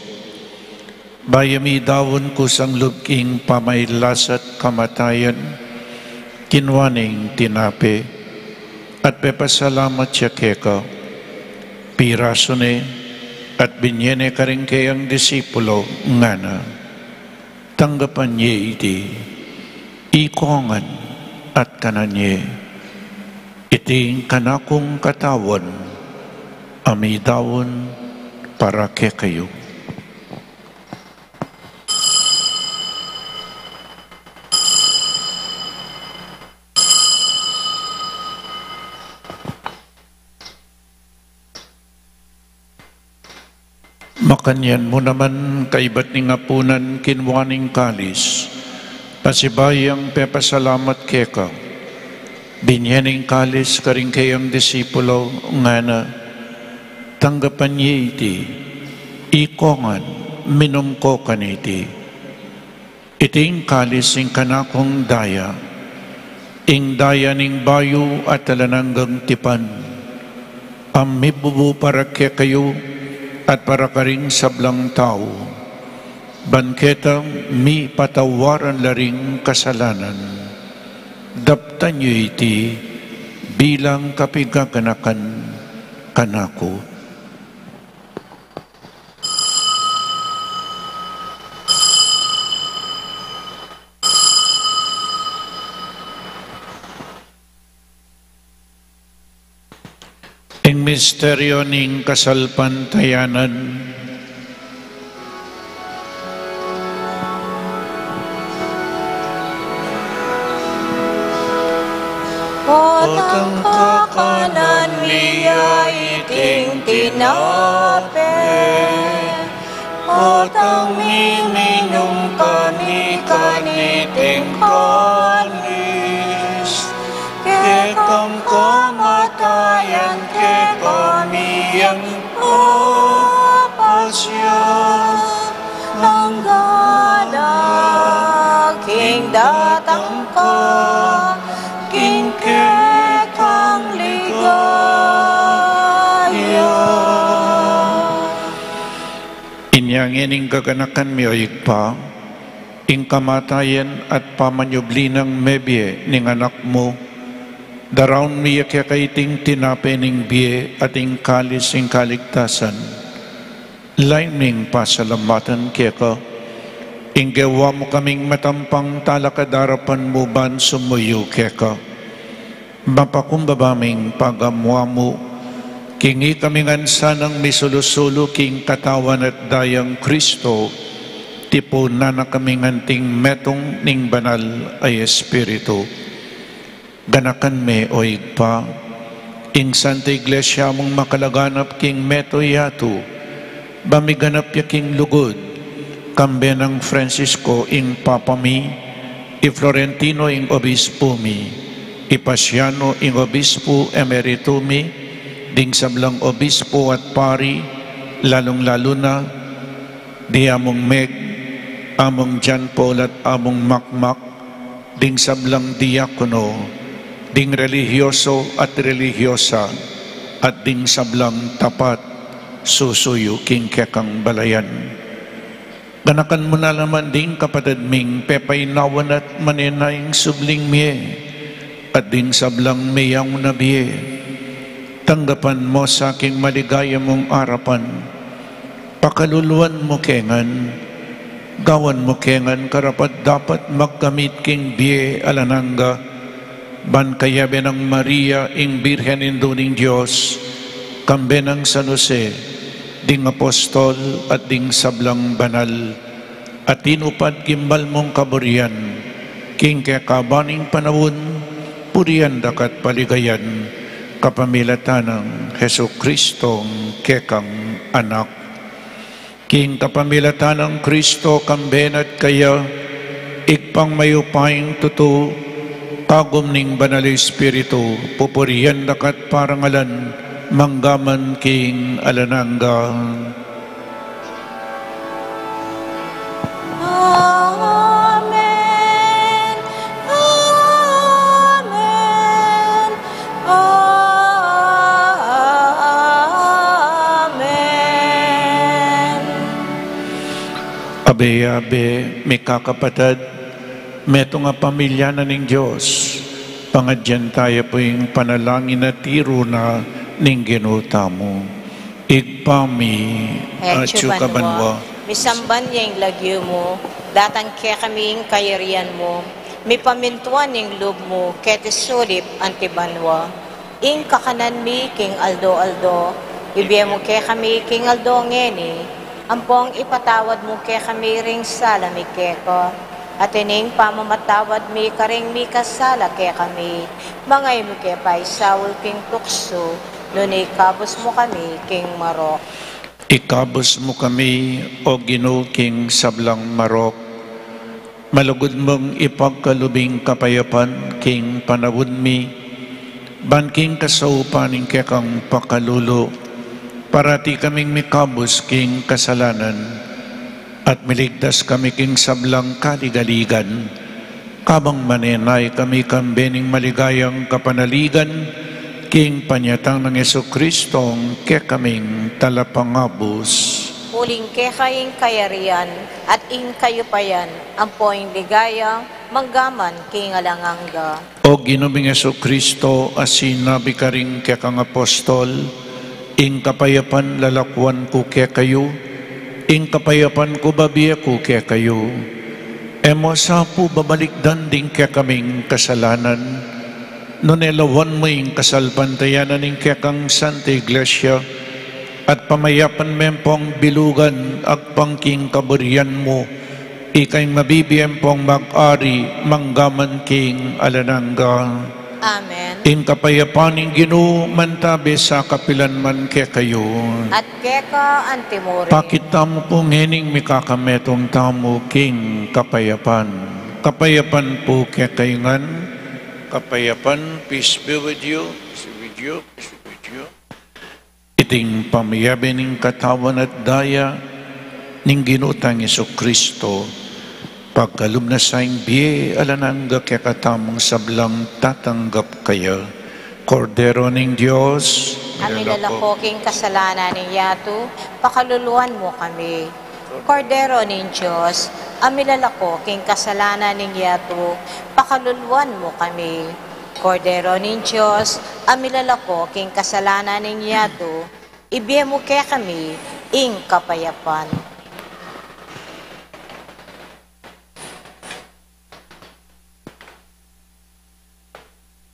Bayu ya midaun kusang lub king pamailasa't kamatayan, kinua ne ing tinape at pepasalamat ya keka, pirasu ne at binye ne karing keyang disipulo, ngana: Tanggapan ye iti, ikongan at kanan ye. Iti ing kanakung katawan a midaun para kekayu. Makanyan mu naman, kaibat ning apunan, kinua ne ing kalis, pasibayu yang pepasalamat keka, binye ne ing kalis karing keyang disipulo, ngana: Tanggapan ye iti, ikongan, minum ko kaniti. Iti ing kalis ning kanakung daya, ing daya ning bayu at alang anggang tipan, a mibubu para kekayu at para karing sablang tau, ban keta mipatawaran la ring kasalanan. Daptan yu iti bilang kapigaganakan kanaku. Ing misteryo ning kasalpantayanan. Potang kakanan mi ya iting tinape, potang miminum kami kaniting kalis, kekang Angga na king datang ka, king kekang ligaya. Inya ngening gaganakan mi, o Ibpa, ing kamatayan at pamanyubli nang mebie ning Anak mu, daraun mi ya keka iting tinape ning bie at ing kalis ning kaligtasan. Lain ming pasalamatan keka, ing gewa mu kaming matampang talakad arapan mu ban sumuyu keka. Mapakumbaba ming pagamuan mu, king ikami ngan sanang misulu-sulu king katawan at dayang Kristo, tipunan na kaming anting metung ning Banal a Espiritu. Ganakan me, o Ibpa, ing Santa Iglesia mung makalaganap king meto yatu, ba miganap ya king lugud, kambe nang Francisco ing Papa mi, i Florentino ing Obispu mi, i Pasiano ing Obispu Emeritu mi, ding sablang Obispu at Pari, lalung-lalu na, di Among Meg, Among John Paul at Among Makmak, ding sablang diakono, ding relihiyoso at relihiyosa, at ding sablang tapat susuyu king kekang balayan. Ganakan mu na naman ding kapatad ming pepainawan at manenayang subling mie, at ding sablang meyang na bie. Tanggapan mu sa king maligaya mung arapan. Pakaluluan mu ke ngan, gawan mu ke ngan karapat-dapat magkamit king bie alang angga, ban kayabe nang Maria ing Birhen Indu ning Dios, kambe nang San Jose, ding apostol at ding sablang banal, a tinupad king banal mung kaburian, king kekaban ning panaun, purian daka at paligayan, kapamilatan nang Jesucristong kekang Anak. King kapamilatan nang Kristo, kambe na at kaya, Ibpang mayupayang tutu, kagum ning Banal Espiritu, pupurian daka at parangalan, manggaman king alang angga. Amen. Amen. Amen. Abe-abe, mikakapatad, metung a pamilya na ning Dios, pangadyan taya pu ing panalangin a tiru na ning Ginu tamu. Ibpa mi, atsu ka banua, misamban ya ing lagyu mu, datang kekami ing kayarian mu, mipamintuan ing lub mu keti sulip anti banua. Ing kakanan mi king aldo-aldo, ibie mu kekami king aldo ngeni, ampong ipatawad mu kekami ring sala mi keka, atin ing pamamatawad mi karing mikasala kekami, manga e mu ke paisaul king tuksu, nune ikabus mu kami king marok. Ikabus mu kami, O Ginu, king sablang marok. Malugud mung ipagkalub ing kapayapan king panaun mi, ban king kasaupan ning kekang pakalulu, parati kaming mikabus king kasalanan, at miligtas kami king sablang kaligaligan, kabang manenaya kami kambe ning maligayang kapanaligan, king panyatang nang Jesucristong kekaming Talapangabus. Uling keka ing kayarian, at ing kayupayan, ampo ing ligaya, manggaman king alang angga. O Ginu ming Jesucristo, a sinabi karing kekang apostol, ing kapayapan lalakuan ku kekayu, ing kapayapan ku babie ku kekayu. E mu sa pu babalikdan ding kekaming kasalanan, nune lawan mu ing kasalpantayanan ning kekang Santa Iglesia, at pamayapan me pong bilugan agpang king kaburian mu, ika ing mabibie pong mag-ari manggaman king alang angga. Amen. Ing kapayapan ning Ginu mantabe sa kapilan man kekayu. At keka antimurin. Pakit tamu pu ngening mikakametung tamu king kapayapan. Kapayapan pu kekayu ngan. Kapayapan, peace be with you. Peace be with you. Peace be with you. Ding pamiyabe ning katawan at daya ning Ginu tang Jesucristo, pagkalub na sa ing bie alang angga kekatamung sablang tatanggap kaya. Kordero ning Dios, a milalako king kasalanan ning yatu, pakaluluan mu kami. Kordero ning Dios, a milalako king kasalanan ning yatu, pakaluluan mu kami. Kordero ning Dios, a milalako king kasalanan ning yatu, ibie mu kekami ing kapayapan.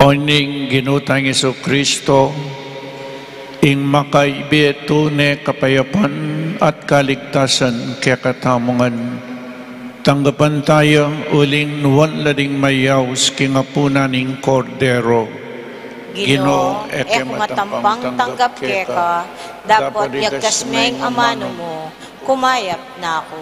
O ning Ginu tang Jesucristo, ing makaibie tune kapayapan at kaligtasan kekatamu ngan, tanggapan taya uling nuan la ding mayaus king apunan ning Kordero. Ginu, e ku matampang tanggap keka, dapot yagkas me ing amanu mu, kumayap na ku.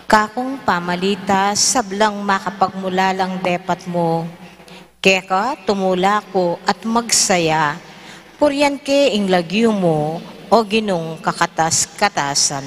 Kakung pamalita, sablang makapagmulalang depat mu, keka tumula ku at magsaya, purian ke ing lagyu mu, o Ginung kakatas-katasan.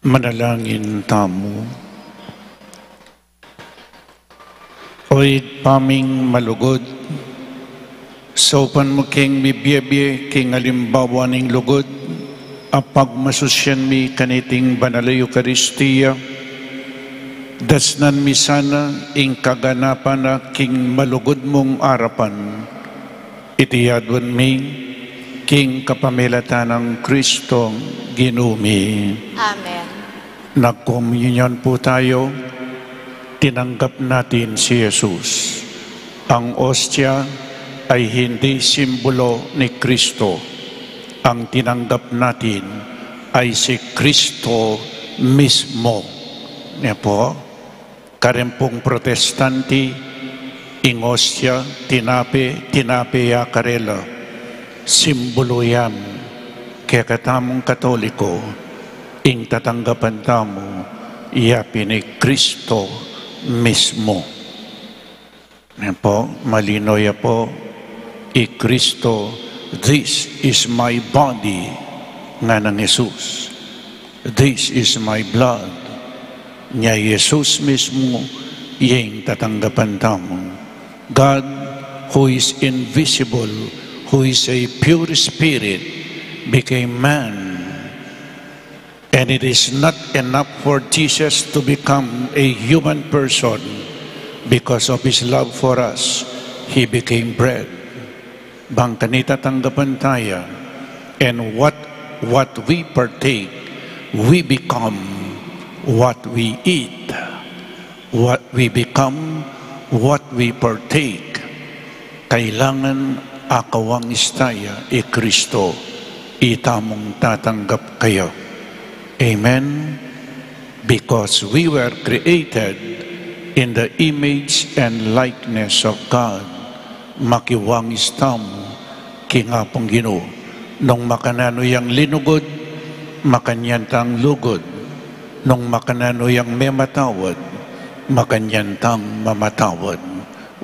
Manalangin tamu. O Ibpa ming malugud, saupan mu keng mibiebie king alimbawa ning lugud, a pagmasusyan mi kaniting banal a Eukaristia, dasnan mi sana ing kaganapan na king malugud mung arapan. Iti aduan mi king kapamilatan nang Kristong Ginu mi. Amen. Nagkomunyon po tayo, tinanggap natin si Jesus. Ang ostia ay hindi simbolo ni Kristo. Ang tinanggap natin ay si Kristo mismo. Niya po, kareng pung Protestanti, ing ostia, tinape, tinape ya karela. Simbolo yan kekatamung Katoliko, ing tatanggapan tamu, ya pin i Kristo mismo. Yan po, malino ya po, i Kristo, "This is my body," nganang Jesus. "This is my blood." Nya Jesus mismo, ya ing tatanggapan tamu. God, who is invisible, who is a pure spirit, became man. And it is not enough for Jesus to become a human person. Because of his love for us, he became bread. Bang kanita tanggapan taya, and what, what we partake, we become what we eat. What we become, what we partake. Kailangan akawangis taya i Kristo, itamung tatanggap kaya. Amen. Because we were created in the image and likeness of God. Makiwangis tamu king Apung Ginu. Nung makananu yang linugud, makanyan tang lugud. Nung makananu yang mematawad, makanyan tang mamatawad.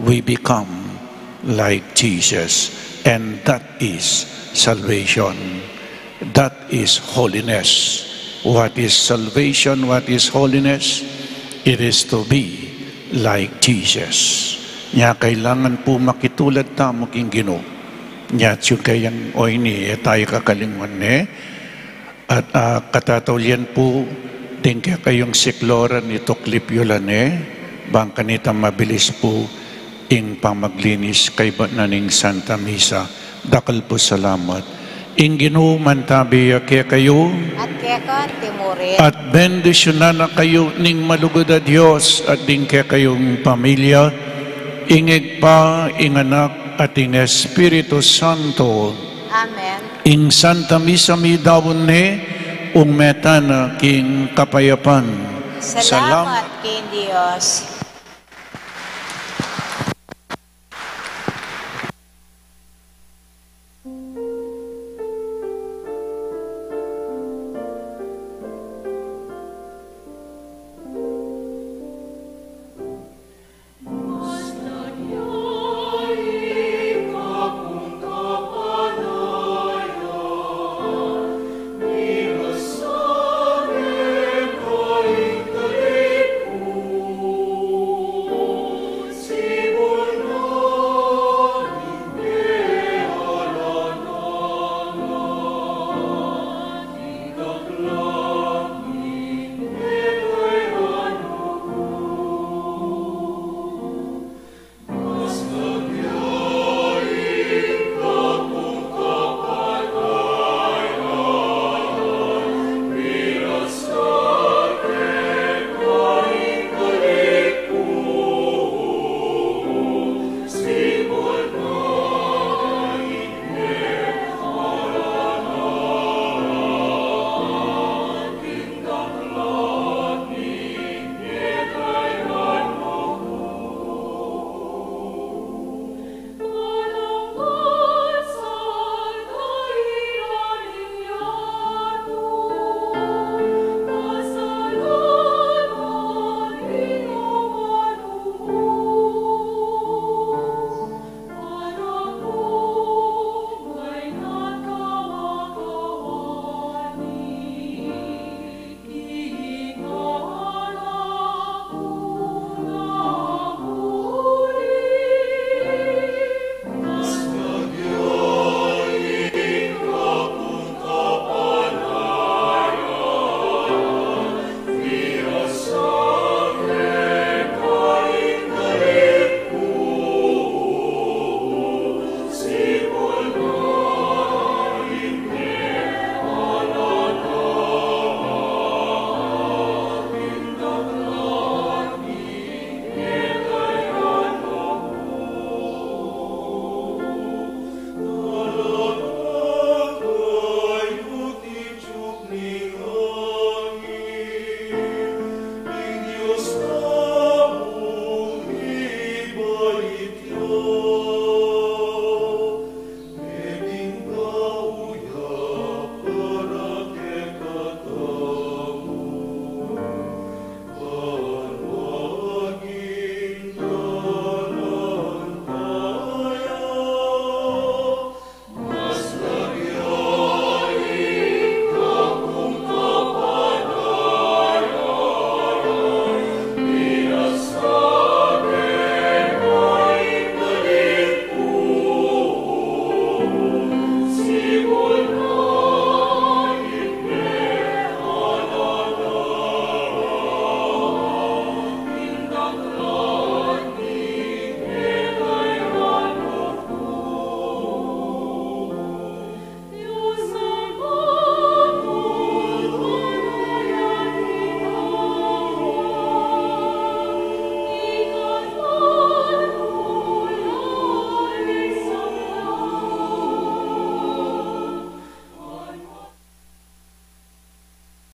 We become like Jesus, and that is salvation. That is holiness. What is salvation? What is holiness? It is to be like Jesus. Nya kailangan pu makitulad tamu king Ginu. Nya atyu kayang oyni, e taya kakalingwan ne. At, ah, katataulian pu ding kekayung sikloran, ituklip yu la ne, bang kanita mabilis pu ing pamaglinis kaybat na ning Santa Misa. Dakal pu salamat. Ing Ginu mantabi ya kekayu. At keka anti mu rin. At bendisyunan na kayu ning malugud a Dios at ding kekayung pamilya, ing Ibpa, ing Anak, at ing Espiritu Santo. Amen. Ing Santa Misa meyari ne, ume tana king kapayapan. Salamat king Dios.